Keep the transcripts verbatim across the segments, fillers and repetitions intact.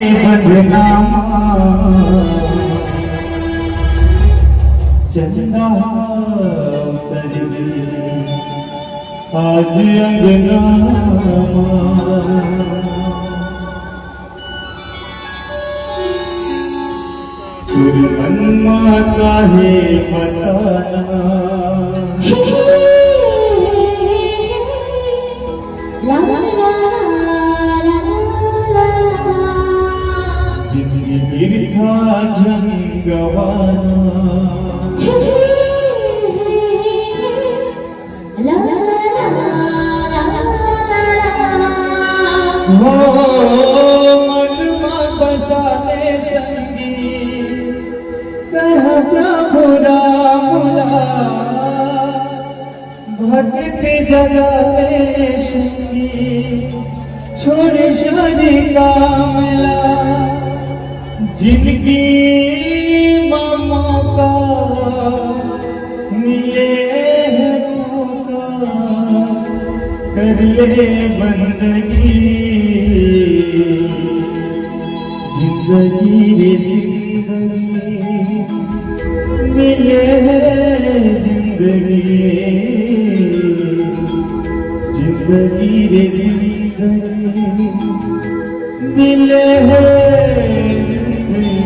बंधना मा चंदा उतरगे आज अंगना मा। तोर मन मा काहे पता ना। जिंदगी बिरथा झन गवाना। हो मन मा बसा ले संगी, तैं प्रभु राम ला। भक्ति जगा ले संगी, छोड़ सारी काम ला। जिंदगी मा मौका मिले हे मौका, कर ले बंदगी। जिंदगी रे जिंदगी, मिले हे जिंदगी। जिंदगी रे जिंदगी, मिले हे जिंदगी।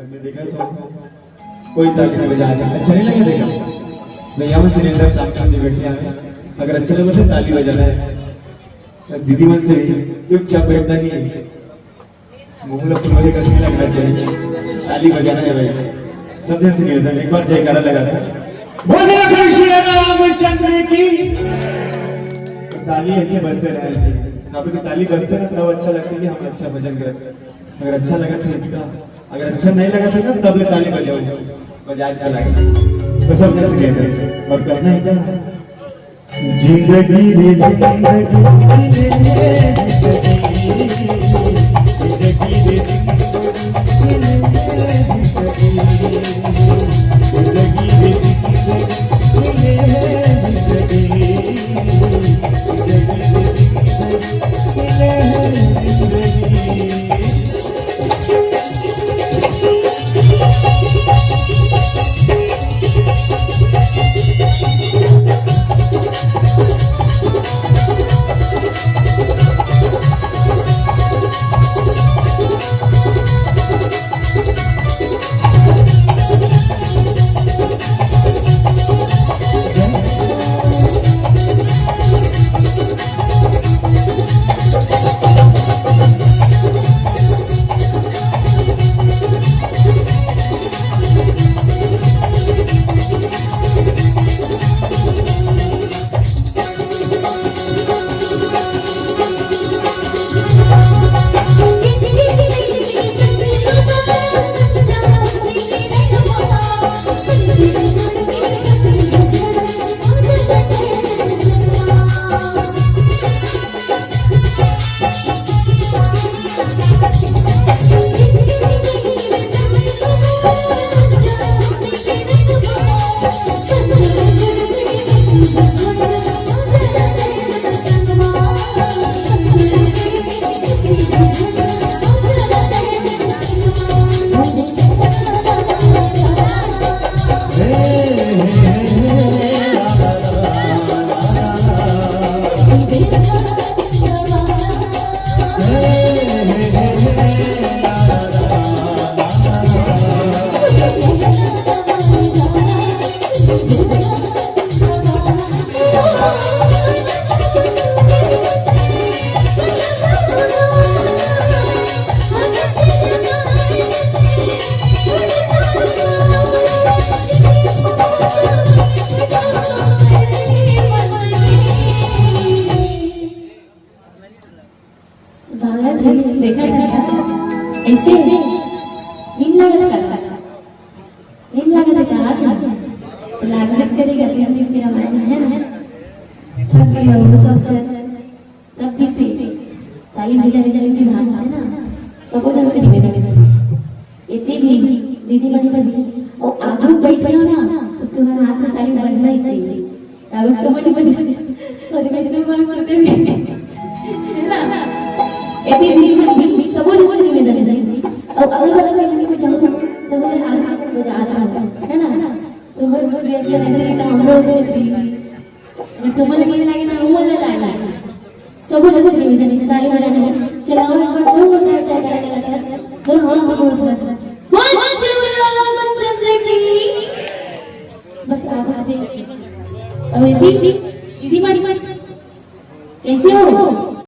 अभी देखा तो कोई ताली नहीं बजाता, अच्छा नहीं लगा? देखा, मैं यहाँ से लेकर सामने जो बैठे हैं, अगर अच्छा लगे तो ताली बजाना है। दीदी मन से भी चुपचाप बैठना नहीं है, मुंह ला फुलवारी का सीन लगना चाहिए, ताली बजाना है भाई। सब जन से निवेदन, एक बार जयकारा लगा दे। बोल लखन श्री रामचंद्र की। ताली ऐसे बजते रहना चाहिए। आप लोग की ताली बजते ना, तब अच्छा लगता है कि हम अच्छा भजन करते हैं। अगर अच्छा लगा तो इतना, अगर अच्छा नहीं लगा तो ना, तब ले ताली बजाओ, बजाज का लगा। तो सब जन से निवेदन। और कहना है क्या? जिंदगी रे जिंदगी, जिंदगी रे जिंदगी, जिंदगी रे जिंदगी, जिंदगी रे जिंदगी, जिंदगी रे जिंदगी, जिंदगी रे जिंदगी। बालक है, देखा था क्या? ऐसे नींद लगा था, नींद लगा था क्या? तो लागबे करेगा, नींद की रामायण है ना? थक गया वो सब से, तब भी से ताली बजाने जाने की भावना है ना, सबो जन से निवेदन। इतनी भी दीदी बन सभी, और आगू बैठ गया ना, तो तुम्हारा हाथ से ताली बजना ही चाहिए। अब तो मनी बजा, और वैष्णव भगवान सोते हुए, है ना? इतनी दीदी बन भी, सबो जन से निवेदन है। और अगल बगल के मनी बजाओ, तो बोले आगू बजा रहा है, है ना? तो हर कोई रिएक्शन ऐसे ही था, हम लोग सोच रही थी। अगर तुमन ला नींद लागे ना, उमन ला लागे। सबो जन से निवेदन है, ताली बजाना है। चलाओ एक बार जोरदार जयकारा लगा कर। बोलो, हाँ, हाँ, बोलो, बोलो। बोल, बोल, श्री गुरु रामचंद्र की। बस आप बस। अबे दीदी, दीदी मन, कइसे हो?